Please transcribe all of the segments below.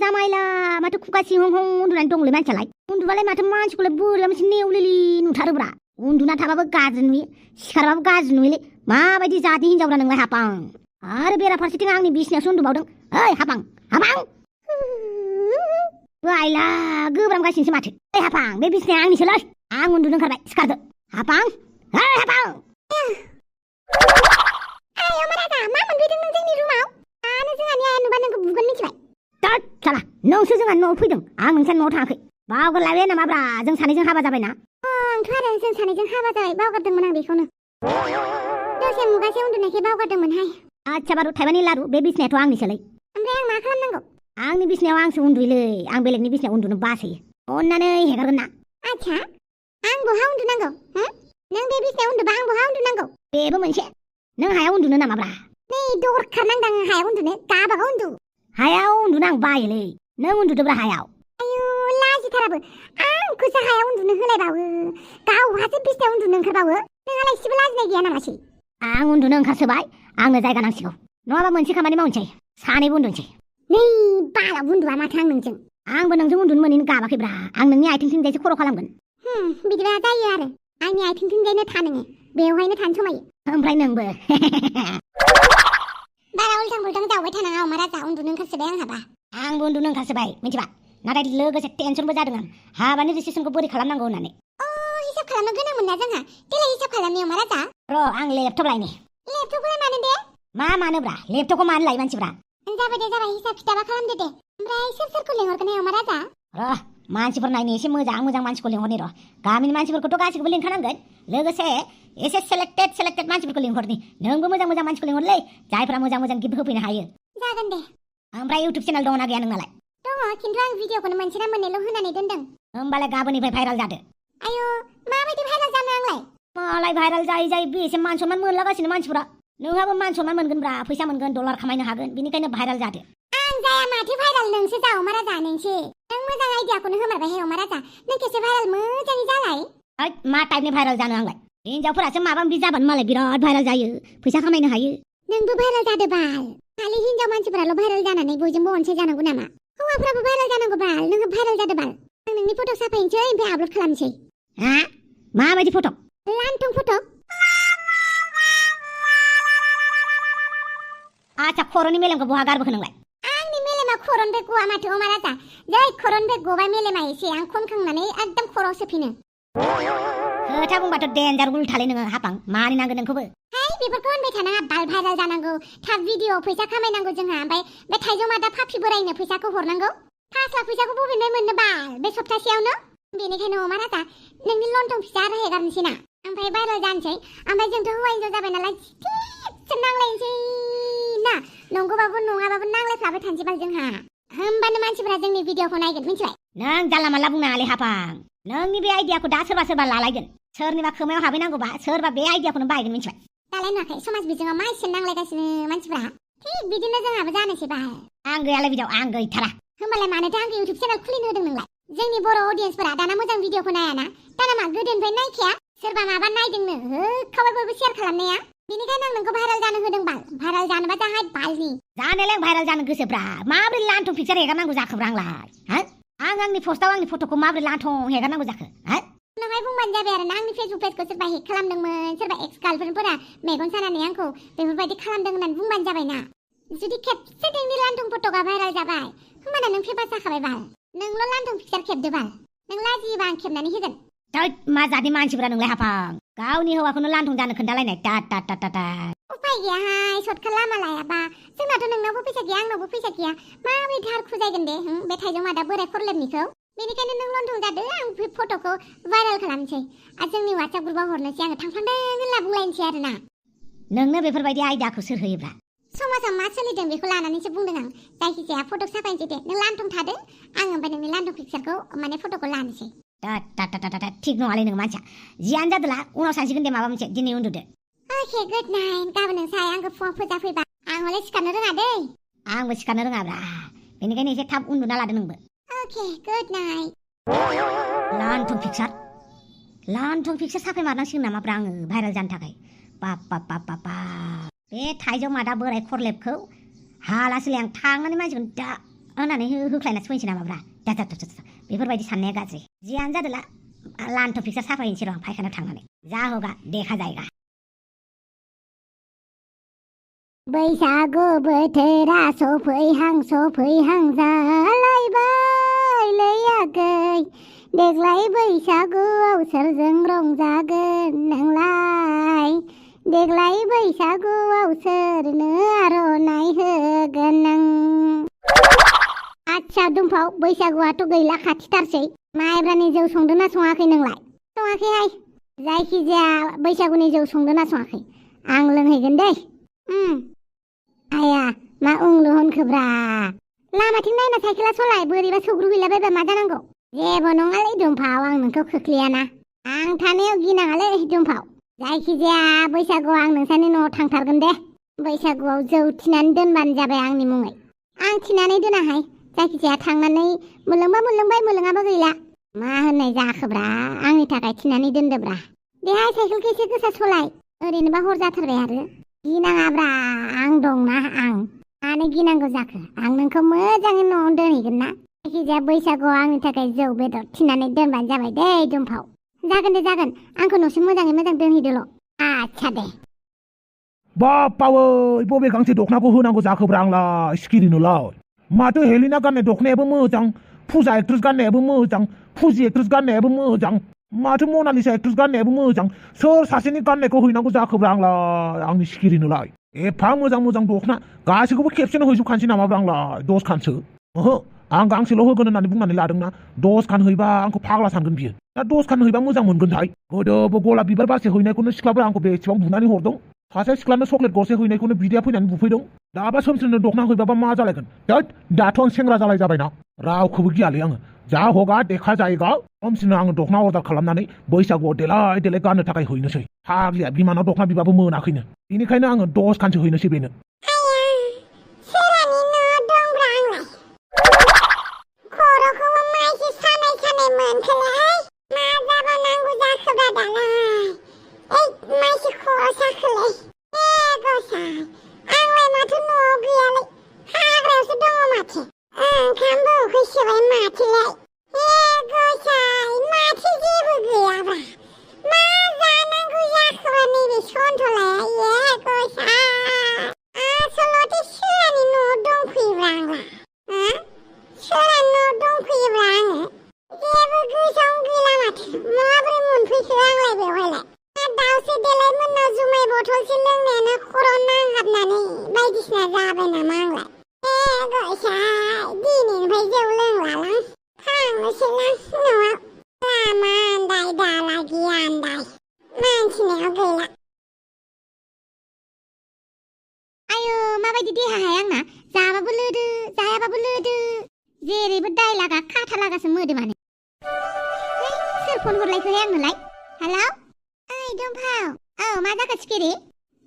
जामायला माथो खुगा सिंहं हं उन्दुनानै दंलै मानसियालाय उन्दुबालाय माथो मानसिखौलाय बोरैबा मोनसे नेवलेलि नुथारोब्रा उन्दुना थाबाबो गाज्रि नुयो सिखारबाबो गाज्रि नुयोलै माबायदि जातनि हिनजावरा नोंलाय हापां आरो बेराफारसेथिं आंनि बिसिनायावसो उन्दुबावदों ओइ हापां हापां बायला गोब्रामगासिनोसो माथो ओइ हापां बे बिसिनाया आंनिसोलै आं उन्दुनो ओंखारबाय सिखारदो हापां ओइ हापां आय अमाराजा मा मोनफैदों नों जोंनि रुमाव आनो जोंहानि आइया नुबा नोंखौ बुगोन मिथिबाय तात साला नोंसो जोंहानि न'आव फैदों आं नोंसानि न'आव थाङाखै बावगारलायबाय नामाब्रा जों सानैजों हाबा जाबायना आंथ' आरो जों सानैजों हाबा जाबाय बावगारदोंमोन आं बेखौनो दसे मुगासे उन्दुनायखाय बावगारदोंमोनहाय आच्छा बारु थाइबानि लारु बे बिसिनायाथ' आंनिसोलै ओमफ्राय आं मा खालामनांगौ आंनि बिसिनायाव आंसो उन्दुयोलै आं बेलेगनि बिसिनायाव उन्दुनो बासोयो अननानै हेगारगोन ना आच्छा आं बहा उन्दुनांगौ नों बे बिसिनायाव उन्दुबा आं बहा उन्दुनांगौ बेबो मोनसे नों हायाव उन्दुनो नामाब्रा नै दरखार नांदां हायाव उन्दुनो गाबागाव उन्दु हायाव उन्दुनो आं बायोलै नों उन्दुदोब्रा हायाव आयु लाजिथाराबो आंखौसो हायाव उन्दुनो होलायबावो गावहासो बिसिनायाव उन्दुनो ओंखारबावो नोंहालाय एसेबो लाजिनाय गैया नामासै आं उन्दुनो ओंखारसोबाय आंनो जायगा नांसिगौ नङाबा मोनसे खामानि मावनोसै सानैबो उन्दुनोसै नै बालाव उन्दुआ माथो आं नोंजों आंबो नोंजों उन्दुनो मोनैनि गाबाखैब्रा आं नोंनि आथिंथिंजायसो खर' खालामगोन बिदिबा जायो आरो आंनि आथिंथिंजायनो था नोङो बेवहायनो थानो समायो ओमफ्राय नोंबो बारा उल्थां फाल्थां जावबाय थानाङा अमाराजा उन्दुनो ओंखारसोबाय आंहाबा आंबो उन्दुनो ओंखारसोबाय मिथिबा नाथाय लोगोसे टेनसनबो जादों आं हाबानि रिसेपसनखौ बोरै खालामनांगौ होननानै हिसाब खालामनो गोनांमोन ना जोंहा देलाय हिसाब खालामनि अमाराजा र' आं लेपटप लायनि लेपटपखौलाय मानो दे मा मानोब्रा लेपटपखौ मानो लायो मानसिफ्रा जाबाय दे जाबाय हिसाब खिथाबा खालामदो दे ओमफ्राय सोर सोरखौ लेंहरगोन अमाराजा र' मानसिफोर नायनो एसे मोजां मोजां मानसिखौ लेंहरनि र' गामिनि मानसिफोरखौथ' गासिखौबो लिंखानांगोन लोगोसे एसे सेलेक्टेड मानसिफोरखौ लिंहरनि नोंबो मोजां मोजां मानसिखौ लिंहरलै जायफ्रा मोजां मोजां गिफ्ट होफैनो हायो जागोन दे ओमफ्राय इउटुब चेनेल दङना गैया नोंनालाय दङ खिन्थु आं भिडिअखौनो मोनसे ना मोननैल' होनानै दोनदों होमबालाय गाबोननिफ्राय भाइराल जादो आयु माबायदि भाइराल जानो आंलाय मालाय भाइराल जायै जायै बेसे मान सनमान मोनलागासिनो मानसिफोरा नोंहाबो मान सनमान मोनगोनब्रा फैसा मोनगोन डलार खामायनो हागोन बेनिखायनो भाइराल जादो आं जाया माथो भाइराल नोंसो जा अमाराजा नोंसो नों मोजां आइडियाखौनो होमारबाय हे अमाराजा नों खेबसे भाइराल मोजाङै जालाय मा टाइपनि भाइराल जानो आंलाय हिनजावफोरासो माबा माबि जाबानो मालाय बिराद भाइराल जायो फैसा खामायनो हायो नोंबो भाइराल जादो बाल खालि हिनजाव मानसिफोराल' भाइराल जानानै बयजोंबो अनसाय जानांगौ नामा हौवाफ्राबो भाइराल जानांगौ बाल नोंहा भाइराल जादो बाल आं नोंनि फट' साफायनोसै ओमफ्राय आपल'ड खालामनोसै हा माबायदि फट' लान्थं फट' आच्छा खर'नि मेलेमखौ बहा गारबोखो नोंलाय आंनि मेलेमा खर'निफ्राय गवा माथो अमाराजा जै खर'निफ्राय गबाय मेलेमा एसे आं खनखांनानै एकदम खर'आव सोफिनो खोथा बुंबाथ' देन्जार उल्थालै नोङो हापां मानि नांगोन नोंखौबो बेफोरखौ होनबाय थानाङा बाल भाइराल जानांगौ थाब भिडिअ फैसा खामायनांगौ जोंहा ओमफ्राय बे थाइजौ मादा फाफि बोरायनो फैसाखौ हरनांगौ 5 लाख फैसाखौ बबेनिफ्राय मोननो बाल बे सप्तासेयावनो बेनिखायनो अमाराजा नोंनि लन्थं फिसा आरो हेगारनोसै ना ओमफ्राय भाइराल जानोसै ओमफ्राय जोंथ' हौवा हिनजाव जाबाय नालाय थिगसे नांलायनोसै ना नंगौबाबो नङाबाबो नांलायफ्लाबाय थानोसै बाल जोंहा होमबानो मानसिफोरा जोंनि भिडिअखौ नायगोन मिथिबाय नों जानला मानला बुंनाङालै हापां नोंनि बे आइडियाखौ दा सोरबा लालायगोन सोरनिबा खोमायाव हाबैनांगौबा सोरबा बे आइडियाखौनो बाहायगोन मिथिबाय दालाय नुवाखै समाज बिजोङाव मा एसे नांलायगासिनो मानसिफ्रा थिग बिदिनो जोंहाबो जानोसै बाल आं गैयालाय बिदियाव आं गैथारा होमबालाय मानोथो आंखौ इउटुब चेनेल खुलिनो होदों नोंलाय जोंनि बर' अडियेन्सफोरा दाना मोजां भिडिअखौ नायाना दाना मा गोदोनिफ्राय नायखाया सोरबा माबा नायदोंनो होखाबाय बयबो शेयार खालामनाया बेनिखायनो आं नोंखौ भाइराल जानो होदों बाल भाइराल जानोबा जाहाय बालनि जानोलाय भाइराल जानो गोसोब्रा माबोरै लान्थं पिक्चार हेगारनांगौ जाखोब्रा आंलाय आं आंनि पस्टआव आंनि फट'खौ माबोरै लान्थं हेगारनांगौ जाखो नोंहाय बुंबानो जाबाय आरो ना आंनि फेसबुक पेजखौ सोरबा हेक खालामदोंमोन सोरबा एक्स गार्लफ्रेन्डफोरा मेगन सानानै आंखौ बेफोरबायदि खालामदों होननानै बुंबानो जाबाय ना जुदि खेबसे नोंनि लान्थं फट'आ भाइराल जाबाय होमबाना नों फेमास जाखाबाय बाल नोंल' लान्थं पिक्चार खेबदो बाल नों लाजियोबा आं खेबनानै होगोन मा जादनि मानसिफोरा नोंलाय हापां गावनि हौवाखौनो लान्थं जानो खोन्थालायनाय टा उफाय गैयाहाय सर्टकाट लामा लायाबा जोंनाथ' नोंनावबो फैसा गैया आंनावबो फैसा गैया माबोरै धार खुजायगोन दे बे थाइजौ मादा बोराय खरलेबनिखौ बेनिखायनो नों लन्थं जादो आं बे फट'खौ भाइराल खालामनोसै आरो जोंनि वाट्सएप ग्रुपआव हरनोसै आङो थांफान्दों होनना बुंलायनोसै आरो ना नोंनो बेफोरबायदि आयदाखौ सोर होयोब्रा समाजाव मा सोलिदों बेखौ लानानैसो बुंदों आं जायखिजाया फट' साफायनोसै दे नों लान्थं थादो आं ओमफ्राय नोंनि लान्थं पिक्चारखौ माने फट'खौ लानोसै थिग नङालै नों मानसिया जियानो जादोला उनाव सानसिगोन दे माबा मोनसे दिनै उन्दुदो अके गुड नाइट गाबोन नोंसाय आंखौ फुङाव फोजा फैबा आं हले सिखारनो रोङा दै आंबो सिखारनो रोङाब्रा बेनिखायनो एसे थाब उन्दुना लादो नोंबो अके गुड नाइट लान्थं पिक्चार साफाय मारनांसिगोन नामाब्रा आङो भाइराल जानो थाखाय बाप बे थाइजौ मादा बोराय खरलेबखौ हालासोलै आं थांनानै मानसिखौ दा होनानै होख्लायनासो फैनोसै नामाब्रा जा बेफोरबायदि साननाया गाज्रि जियानो जादोला लान्थ' पिक्सार साफायनोसै र' फायखानायाव थांनानै जा होगा देखा जायगा बैसागु बोथोरा सफैहां जालायबायलै आगै देग्लाय बैसागुआव सोरजों रंजागोन नोंलाय देग्लाय बैसागुआव सोरनो आर'नाइ होगोन नों आच्छा दुमफाव बैसागुआथ' गैला खाथिथारसै माइब्रानि जौ संदोंना सङाखै नोंलाय सङाखैहाय जायखिजाया बैसागुनि जौ संदोंना सङाखै आं लोंहैगोन दै आया मा उंल' होनखोब्रा लामाथिं नायना साइकेला सलाय बोरैबा सौग्रुहैलाबायबा मा जानांगौ जेबो नङालै दुमफाव आं नोंखौ खोख्लैयाना आं थानायाव गिनाङालै दुमफाव जायखिजाया बैसागुआव आं नोंसानि न'आव थांथारगोन दे बैसागुआव जौ थिनानै दोनबानो जाबाय आंनि मुङै आं थिनानै दोनाहाय जायखिजाया थांनानै मोनलोंबाय मोनलोङाबा गैला मा होननाय जाखोब्रा आंनि थाखाय थिनानै दोनदोब्रा देहाय साइकेलखौ एसे गोसा सलाय ओरैनोबा हर जाथारबाय आरो गिनाङाब्रा आं दंना आं मानो गिनांगौ जाखो आं नोंखौ मोजाङै न'आव दोनहैगोन ना जायखिजाया बैसागुआव आंनि थाखाय जौ बेदर थिनानै दोनबानो जाबाय दै दुमफाव जागोन दे जागोन आंखौ न'सिम मोजाङै मोजां दोनहैदोल' आच्छा दे बापावै बबे गांसे दखनाखौ होनांगौ जाखोब्रा आंलाय सिखिरिनोलाय माथो हेलिना गाननाय दखनायाबो मोजां फुजा एक्ट्रेस गाननायाबो मोजां फुजि एक्ट्रेस गाननायाबो मोजां माथो मनालिसा एक्ट्रेस गाननायाबो मोजां सोर सासेनि गाननायखौ हैनांगौ जाखोब्रा आंलाय आंनि सिखिरिनोलाय एफा मोजां दखना गासैखौबो खेबसेनो हैजोबखानोसै नामाब्रा आंलाय 10 खानसो ओहो आं गांसेल' होगोन होननानै बुंनानै लादोंना 10 खान हैबा आंखौ फाग्ला सानगोन बियो दा 10 खान हैबा मोजां मोनगोनथाय गोदोबो गलाब बिबार बारसे हैनायखौनो सिख्लाफोरा आंखौ बेसेबां बुनानै हरदों सासे सिख्लानो चक्लेट गरसे हैनायखौनो बिदाया फैनानै बुफैदों दाबा सोमस्रिनो दखना हैबाबा मा जालायगोन दाथ' आं सेंग्रा जालायजाबायना रावखौबो गियालै आङो जा हगा देखा जायगा सोमस्रिनो आङो दखना अर्डार खालामनानै बैसागुआव देलाय गाननो थाखाय हैनोसै फाग्लिया बिमानाव दखना बिबाबो मोनाखैनो बेनिखायनो आङो 10 खानसो हैनोसै बेनो माबायदि देहाहाय आंना जाबाबो लोदो जायाबाबो लोदो जेरैबो दायलागा खाथालागासो मोदोमानो सोर फन हरलायखोहाय आंनोलाय हेलौ ओइ दुमफाव औ मा जाखो सिखिरि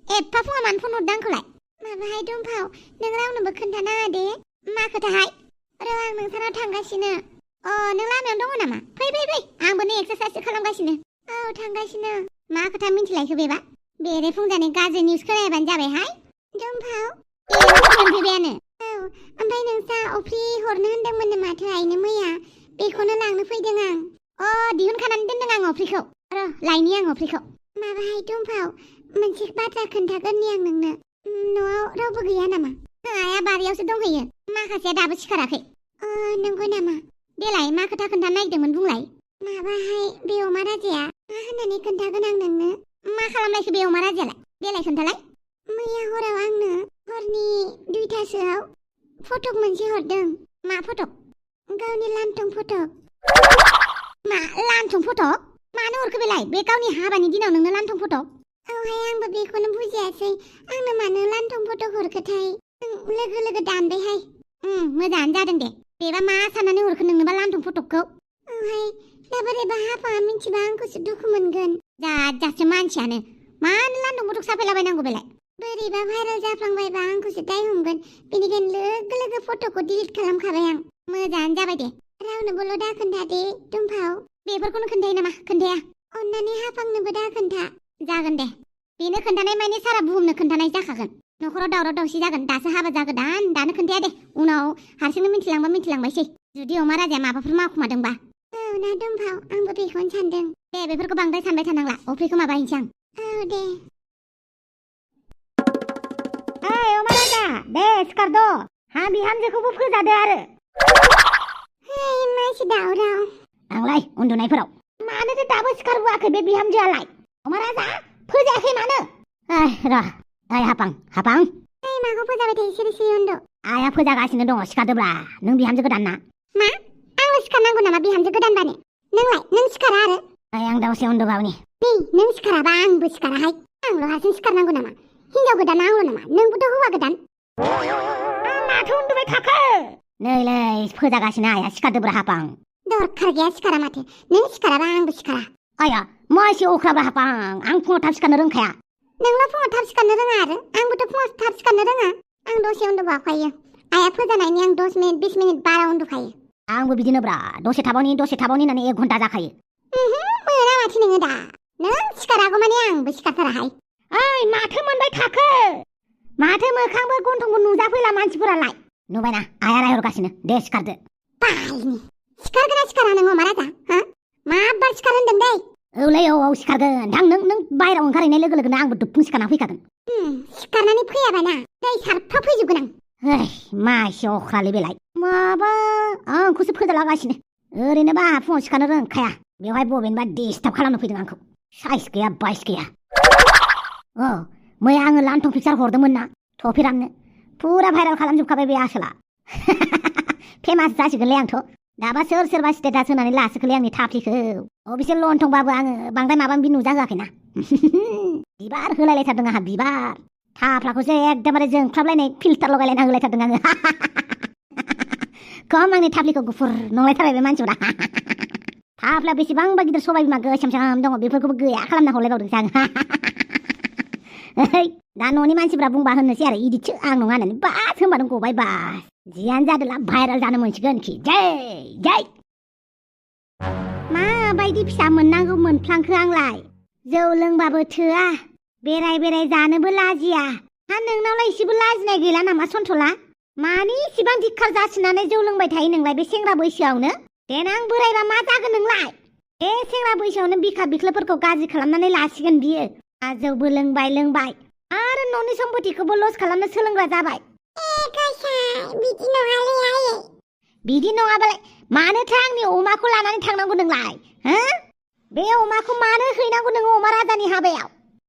एफा फुङाव मानो फन हरदों आंखौलाय माबाहाय दुमफाव नों रावनोबो खोन्थानाङा दे मा खोथाहाय र' आं नोंसानाव थांगासिनो नों लामायावनो दङ नामा फै आंबो नै एक्सारसाइस खालामगासिनो औ थांगासिनो मा खोथा मिन्थिलायखो बेबा बेरे फुंजानि गाज्रि निउस खोनायाबानो जाबायहाय दुमफाव मोनफैबायानो औ ओमफ्राय नोंसा अफ्रि हरनो होनदोंमोननो माथो आइनो मैया बेखौनो लांनो फैदों आं दिहुनखानानै दोनदों आं अफ्रिखौ र' लायनि आं अफ्रिखौ माबाहाय दुमफाव मोनसे बाथ्रा खोन्थागोननि आं नोंनो न'आव रावबो गैया नामा आइया बारियावसो दंहैयो माखासेया दाबो सिखाराखै नंगौ नामा देलाय मा खोथा खोन्थानो नागिरदोंमोन बुंलाय माबाहाय बे अमा राजाया मा होननानै खोन्थागोन आं नोंनो मा खालामनायखो बे अमा राजायालाय देलाय खोन्थालाय मैया हराव आंनो हरनि 2टासोआव फटक मोनसे हरदों मा फटक गावनि लांथं फटक मा लांथं फटक मानो हरखो बेलाय बे गावनि हाबानि दिनाव नोंनो लांथं फटक औहाय आंबो बेखौनो बुजियासै आंनो मानो लांथं फटक हरखोथाय लोगो दानबायहाय मोजाङानो जादों दे बेबा मा साननानै हरखो नोंनोबा लांथं फटकखौ औहाय दा बोरैबा हाबाया मिथिबा आंखौसो दुखु मोनगोन जाजासो मानसियानो मानो लांथं फटक साफायलाबायनांगौ बेलाय बोरैबा भाइरेल जाफ्लांबायबा आंखौसो दाय हमगोन बेनिखायनो लोगो फट'खौ डिलिट खालामखाबाय आं मोजाङानो जाबाय दे रावनोबोल' दा खोन्था दे दुमफाव बेफोरखौनो खोन्थायो नामा खोन्थाया अन्नानै हाफांनोबो दा खोन्था जागोन दे बेनो खोन्थानाय माने सारा बुहुमनो खोन्थानाय जाखागोन न'खराव दावराव दावसि जागोन दासो हाबा जागोदान दानो खोन्थाया दे उनाव हारसिंनो मिन्थिलांबा मिन्थिलांबायसै जुदि अमा राजाया माबाफोर मावखुमादोंबा औ ना दंफाव आंबो बेखौनो सानदों दे बेफोरखौ बांद्राय सानबाय थानांला अफ्रिखौ माबाहैनोसै आं औ दे ओइ अमा राजा दे सिखारद' हा बिहामजोखौबो फोजादो आरो है मानसि दावराव आंलाय उन्दुनायफोराव मानोथो दाबो सिखारबोआखै बे बिहामजोआलाय अमा राजा फोजायाखै मानो र' ओइ हापां है माखौ फोजाबाय थायो सिरि सिरि उन्दु आइया फोजागासिनो दङ सिखारदोब्रा नों बिहामजो गोदान ना मा आंल' सिखारनांगौ नामा बिहामजो गोदानबानो नोंलाय नों सिखारा आरो ओइ आं दसे उन्दुबावनि नै नों सिखाराबा आंबो सिखाराहाय आंल' हारसिं सिखारनांगौ नामा हिनजाव गोदाना आंल' नामा नोंबोथ' हौवा गोदान माथो उन्दुबाय थाखो नैलै फोजागासिनो आइया सिखारदोब्रा हापां दरखार गैया सिखारा माथो नों सिखाराबा आंबो सिखारा आइया मा एसे अख्राब्रा हापां आं फुङाव थाब सिखारनो रोंखाया नोंल' फुङाव थाब सिखारनो रोङा आरो आंबोथ' फुङाव थाब सिखारनो रोङा आं दसे उन्दुबावखायो आइया फोजानायनि आं 10 मिनिट 20 मिनिट बारा उन्दुखायो आंबो बिदिनोब्रा दसे थाबावनि होननानै 1 घन्टा जाखायो मोना माथो नोङो दा नों सिखारागौ माने आंबो सिखारथाराहाय ओइ माथो मोनबाय थाखो माथो मोखांबो गन्थंबो नुजाफैला मानसिफोरालाय नुबायना आइया रायहरगासिनो दे सिखारदो बायनि सिखारगोना सिखारा नों अमा राजा हा माबार सिखार होनदों दै औलै औ सिखारगोन थां नों बायराव ओंखारहैनाय लोगो लोगोनो आंबो दुब्फुं सिखारना फैखागोन सिखारनानै फैयाबाना दै सारफा फैजोबगोन आं ओइ मा एसे अख्रालै बेलाय माबा आंखौसो फोजालागासिनो ओरैनोबा आंहा फुङाव सिखारनो रोंखाया बेवहाय बबेनिबा डिस्टार्ब खालामनो फैदों आंखौ साइस गैया बाइस गैया मैया आङो लान्थं पिक्सार हरदोंमोन ना थफिरामनो फुरा भाइरेल खालामजोबखाबाय बे आसोला फेमास जासिगोनलै आंथ' दाबा सोरबा स्टेटास होनानै लासोखोलै आंनि थाफ्लिखौ अबेसे लन्थंबाबो आङो बांद्राय माबा माबि नुजाहोआखैना बिबार होलायलायथारदों आंहा बिबार थाफ्लाखौसो एकदमबारे जोंख्लाबलायनाय फिल्टार लगायलायना होलायथारदों आङो खम आंनि थाफ्लिखौ गुफुर नंलायथारबाय बे मानसिफोरा थाफ्ला बेसेबांबा गिदिर सबाय बिमा गोसोम दङ बेफोरखौबो गैया खालामना हरलायबावदोंसो आं दा न'नि मानसिफ्रा बुंबा होननोसै आरो इदिसो आं नङा होननानै बास होनबानो गबाय बास जियानो जादोला भाइरेल जानो मोनसिगोन खि जै माबायदि फिसा मोननांगौ मोनफ्लांखो आंलाय जौ लोंबाबो थोआ बेराय जानोबो लाजिया हा नोंनावलाय एसेबो लाजिनाय गैला नामा सन्थला मानि इसिबां धिक्कार जासिनानै जौ लोंबाय थायो नोंलाय बे सेंग्रा बैसोआवनो देनां बोरायबा मा जागोन नोंलाय बे सेंग्रा बैसोआवनो बिखा बिख्लोफोरखौ गाज्रि खालामनानै लासिगोन बियो जौबो लोंबाय आरो न'नि सम्पतिखौबो लस खालामनो सोलोंग्रा जाबाय बिदि नङाबालाय मानोथो आंनि अमाखौ लानानै थांनांगौ नोंलाय हो बे अमाखौ मानो हैनांगौ नोङो अमा राजानि हाबायाव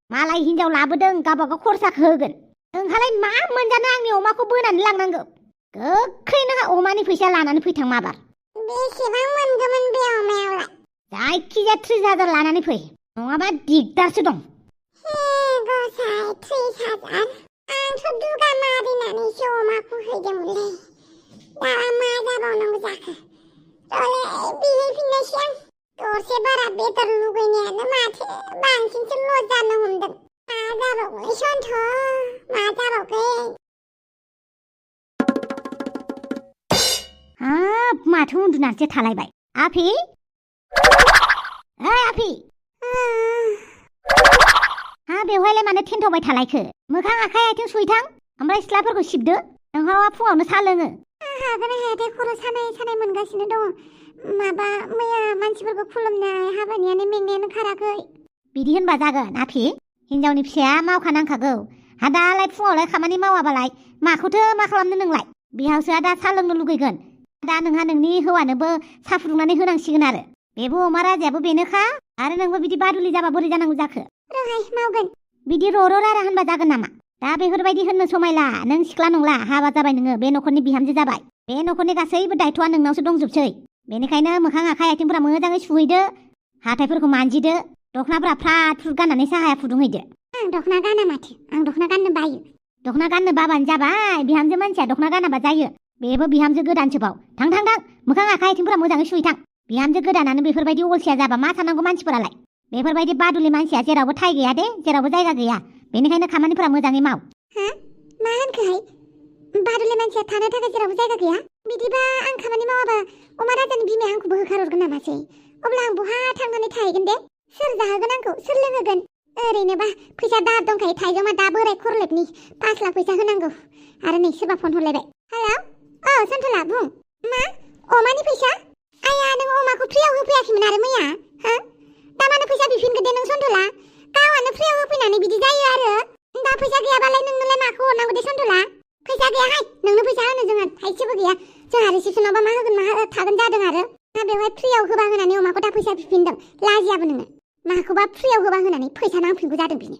मालाय हिनजाव लाबोदों गावबागाव खरसाखौ होगोन नोंहालाय मा मोनजानो आंनि अमाखौ बोनानै लांनांगौ गोख्रै नोंहा अमानि फैसा लानानै फैथां माबार बेसेबां मोनगौमोन बे अमायावलाय जायखिजाया 30,000 लानानै फै नङाबा दिगदारसो दं गसाय 30,000 आंथ' दुगा मारिनानैसो अमाखौ हैदोंमोनलै दाबा मा जाबावनांगौ जाखो बिहैफिननोसै आं दरसे बारा बेदर लुगैनायानो माथो बांसिनसो लस जानो हमदों मा जाबावगोन सन्थ मा जाबावगोन हाब माथो उन्दुनानैसो थालायबाय आफि आफि हा बेवहायलाय मानो थेन्थ'बाय थालायखो मोखां आखाइ आथिं सुइथां ओमफ्राय सिथ्लाफोरखौ सिबदो नोंहावा फुङावनो सा लोङो हागोन हायाथाय खर' सानाय मोनगासिनो दङ माबा मैया मानसिफोरखौ खुलुमनाय हाबानियानो मेंनायानो खाराखै बिदि होनबा जागोन आफि हिनजावनि फिसाया मावखानांखागौ हा दालाय फुङावलाय खामानि मावाबालाय माखौथो मा खालामनो नोंलाय बिहावसोआ दा सा लोंनो लुगैगोन दा नोंहा नोंनि हौवानोबो सा फुदुंनानै होनांसिगोन आरो बेबो अमा राजायाबो बेनोखा आरो नोंबो बिदि बादुलि जाबा बोरै जानांगौ जाखो रोहाय मावगोन बिदि र' रारा होनबा जागोन नामा दा बेफोरबायदि होननो समायला नों सिख्ला नंला हाबा जाबाय नोङो बे न'खरनि बिहामजो जाबाय बे न'खरनि गासैबो दायथ'आ नोंनावसो दंजोबसै बेनिखायनो मोखां आखाइ आथिंफोरा मोजाङै सुहैदो हाथाइफोरखौ मानजिदो दख'नाफोरा फ्रात फ्रुट गाननानै साहाया फुदुंहैदो आं दख'ना गाना माथो आं दख'ना गाननो बायो दख'ना गाननो बाबानो जाबाय बिहामजो मानसिया दख'ना गानाबा जायो बेबो बिहामजो गोदानसोबाव थां मोखां आखाइ आथिंफोरा मोजाङै सुहैथां बिहामजो गोदानानो बेफोरबायदि अलसिया जाबा मा साननांगौ मानसिफोरालाय बेफोरबायदि बादुलि मानसिया जेरावबो थाय गैया दे जेरावबो जायगा गैया बेनिखायनो खामानिफोरा मोजाङै माव मा होनखोहाय बादुलि मानसिया थानो थाखाय जेरावबो जायगा गैया बिदिबा आं खामानि मावाबा अमा राजानि बिमाया आंखौबो होखारहरगोन नामासै अब्ला आं बहा थांनानै थाहैगोन दे सोर जाहोगोन आंखौ सोर लोंहोगोन ओरैनोबा फैसा दाहार दंखायो थाइजौमा दा बोराय खरलेबनि 5 लाख फैसा होनांगौ आरो नै सोरबा फन हरलायबाय हेलौ सन्थला बुं मा अमानि फैसा आया नों अमाखौ फ्रियाव होफैयाखैमोन आरो मैया हो दा मानो फैसा बिफिनखो दे नों सन्थला गावआनो फ्रियाव होफैनानै बिदि जायो आरो दा फैसा गैयाबालाय नोंनोलाय माखौ हरनांगौ दे सन्थला फैसा गैयाहाय नोंनो फैसा होनो जोंहा थाइसेबो गैया जोंहा रिसेपसनावबा मा होगोन मा थागोन जादों आरो दा बेवहाय फ्रियाव होबा होनानै अमाखौ दा फैसा बिफिनदों लाजियाबो नोङो माखौबा फ्रियाव होबा होनानै फैसा नांफिनगौ जादों बिनो